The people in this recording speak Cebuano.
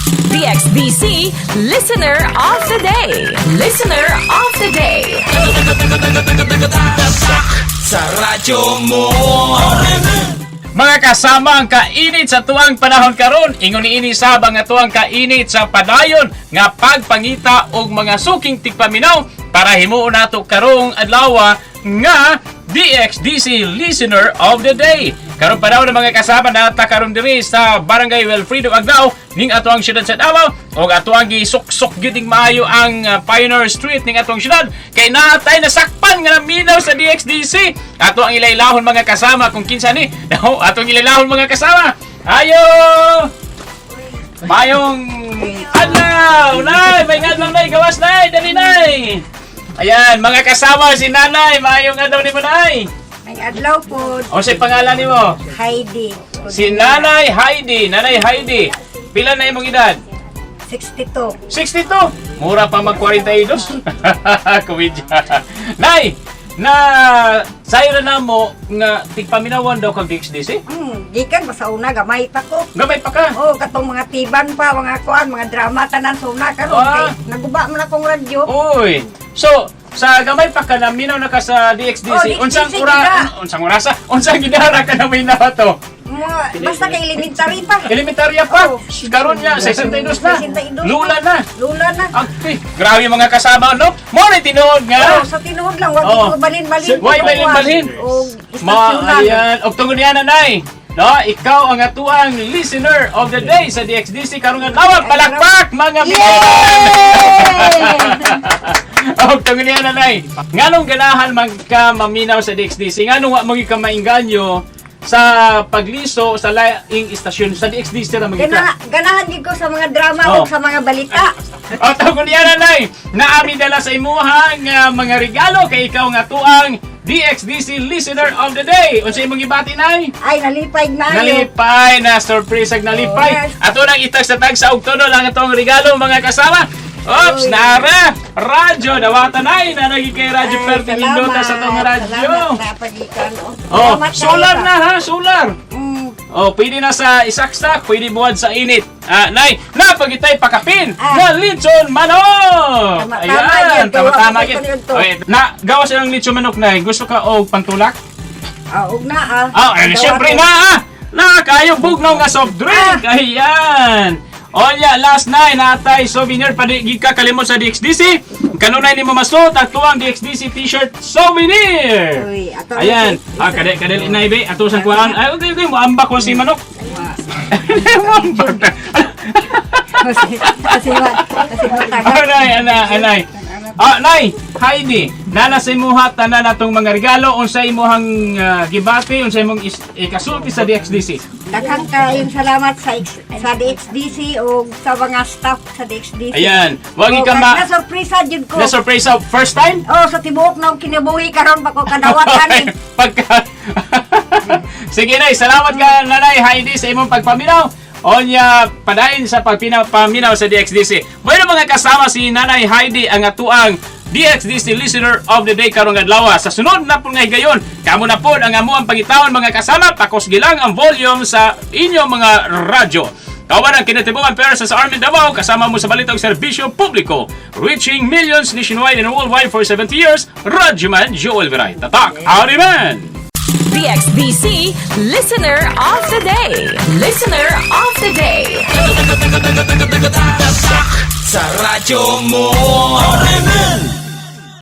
DXDC Listener of the Day. Listener of the Day. Sa radyo mo. Mga kasama, ang kainit sa tuang panahon karon, ingon niini sab ang atuang kainit sa padayon nga pagpangita og mga suking tigpaminaw para himuon nato karong adlaw nga DXDC Listener of the Day. Karon panahon ng mga kasama, nata karon diri sa Barangay Wilfrido Agdao ning atuang syudad sa Davao og atuang gisuksok gyud ning maayo ang Pioneer Street ning atong syudad kay naatay nasakpan nga naminaw sa DXDC. Ato ang ilaylahon, mga kasama, kung kinsa ni. No, atong ilaylahon, mga kasama. Ayo! Mayong adlaw! Nay! May adlaw, nay! Gawas, nay! Dali, nay! Ayan, mga kasama, si nanay. Mayong adlaw nimo, nay! Ang adlaw po. O sa pangalan nimo? Heidi. Si Nanay Heidi. Nanay Heidi. Pila na imong edad? 62. 62. Mura pa mag 42. Komedya. Nay, na sayo na namo nga tigpaminawan daw kag DXDC. Gikan ba sa una, gamay pa ko. Gamay pa ka. Oh, katong mga tiban pa, mga kuan, mga drama tanan sa una karon kay naguba man akong radyo. Uy. So, sa gamay pa ka, naminaw na ka sa DXDC. Oh, DXDC Unsang ura gida. unsang orasa? Unsang gidara ka naminaw to? Mga, basta kay elementary pa. Elementarya pa. Oh. Karon niya 62 na. 62. Lula na. Lula na. Agti. Grabe, mga kasama, no? Mo ni tinuod nga. Oh, sa tinuod lang, wag Oh. ko balin-balin. Why balin-balin? Og Ma, istasyon lang. ayan. Og tungod niya, nanay. No, ikaw ang atuang listener of the day sa DXDC karong adlaw. Palakpak, mga Yay! Og tungod niya, nanay. Nganong ganahan man ka maminaw sa DXDC? Nganong wa mo ka mainganyo sa pagliso sa laing istasyon, sa DXDC ra magyud ka? Ganahan gid ko sa mga drama Oh. ug sa mga balita. O tungod niya, nanay, naami dala sa imuha nga mga regalo kay ikaw nga tuang DXDC Listener of the Day. Unsa imong gibati, nay? Ay, nalipay na. Nalipay na surprise ag nalipay. Oh, yes. Ato nang itag sa tag sa og tuno lang atong regalo, mga kasama. Oops, Uy. nara. Radyo dawatan ay na nagi kay Radyo Ay, Perti Lindota sa tong radyo. Salamat na pagikan. Oh. Oh, Salamat solar kayo. na ha, solar. Oh, pwede na sa isaksak, pwede buwad sa init. Ah, nay, napagitay pakapin nga litson manok. Tama, tama Ayan, yun. tama tama Gawa gyud. ko yun to. Okay, na gawas ang litson manok, nay. Gusto ka og pantulak? Ah, ug na ah. Ah, eh, Dawa syempre ko. na ah. Na kayo bugnaw nga soft drink. Ayan. Onya, last night natay souvenir pa di ka kalimot sa DXDC. Kanunay nimo masuot at tuwang DXDC T-shirt souvenir. Uy, ato. Ayan. Ah, kade kade na ibe ato sang kuan. Ay, okay, moambak ko si manok. Moambak. Kasi matagal. Anay, anay, anay. Ah, nay, Heidi, nana sa imuha tanan natong mga regalo, unsa imuhang gibati, unsa imong ikasulti sa DXDC? Daghang kayong salamat sa DXDC o sa mga staff sa DXDC. Ayan, wag Oh, ka ma Na surpresa jud ko. Na surprise sa first time? Oh, sa tibuok na akong kinabuhi karon pa ko kadawat ani. Pagka Sige, nay, salamat ka, Nanay Heidi, sa imong pagpaminaw. Onya, padayon sa pagpaminaw sa DXDC. Bueno, mga kasama, si Nanay Heidi ang atuang DXDC Listener of the Day karong adlaw. Sa sunod na po nga higayon, kamo na po ang amuang pangitaon, mga kasama, pakusgi lang ang volume sa inyong mga radyo. Kawan ang kinatibungan pera sa Armin Davao, kasama mo sa balitang serbisyo publiko. Reaching millions nationwide and worldwide for 70 years, Radyoman Joel Viray. Tatak, Howdy Man! DXDC Listener of the Day. Listener of the Day. Sa radyo mo.